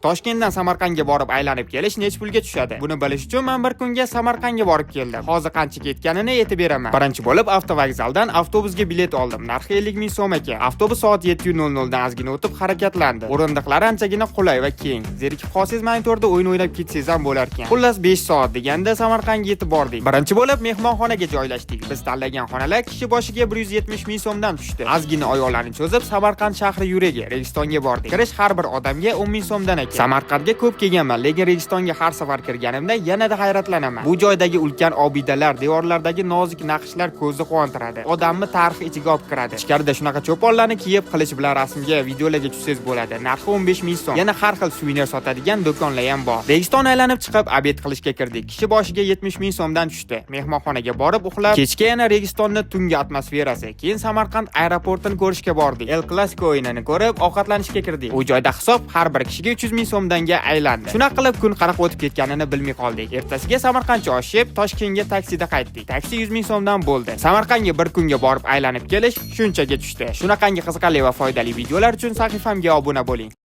Toshkentdan Samarqandga borib aylanib kelish nech pulga tushadi? Buni bilish uchun men bir kunga Samarqandga borib keldim. Hozir qancha ketganini aytib beraman. Birinchi bo'lib avtovokzaldan avtobusga bilet oldim. Narxi 50 ming so'm ekan. Avtobus soat 7:00 dan ozgina o'tib harakatlandi. O'rindiqlari anchagina qulay va keng. Zerikib qolsangiz, monitorda o'yin o'ynab ketsangiz ham bo'lar ekan. Xullas, 5 soat deganda Samarqandga yetib bordik. Birinchi bo'lib mehmonxonaga joylashdik. Biz tanlagan xonalar kishi boshiga 170 ming so'mdan tushdi. Ozgina oyoqlarni cho'zib, Samarqand shahri yuragi Registonga bordik. Kirish har bir odamga 10 ming so'mdan ekan. Samarqandga ko'p kelganman, lekin Registonga har safar kirganimda yanada hayratlanaman. Bu joydagi ulkan obidalar, devorlardagi nozik naqshlar ko'zni quvontiradi. Odamni tarix ichiga olib kiradi. Ichkarida shunaqa cho'ponlarni kiyib, qilich bilan rasmga, videolarga tushsangiz bo'ladi. Narxi 15 ming so'm. Yana har xil suvenir sotadigan do'konlar ham bor. Registon aylanib chiqib, обед qilishga kirdik. Kishi boshiga 70 ming so'mdan tushdi. Mehmonxonaga borib uxlab, kechga yana Registonni tungi atmosferasi, keyin Samarqand aeroportini ko'rishga bordik. El Clasico o'yinini ko'rib, ovqatlanishga kirdik. U joyda hisob har bir kishiga 300 ming so'mdanga aylandi. Shunaqa qilib kun qanaqa o'tib ketganini bilmay qoldik. Ertasiga Samarqandcha oshib, Toshkentga taksida qaytdik. Taksi 100 ming so'mdan bo'ldi. Samarqandga bir kunga borib aylanib kelish shunchaga tushdi. Shunaqangi qiziqarli va foydali videolar uchun sahifamga obuna bo'ling.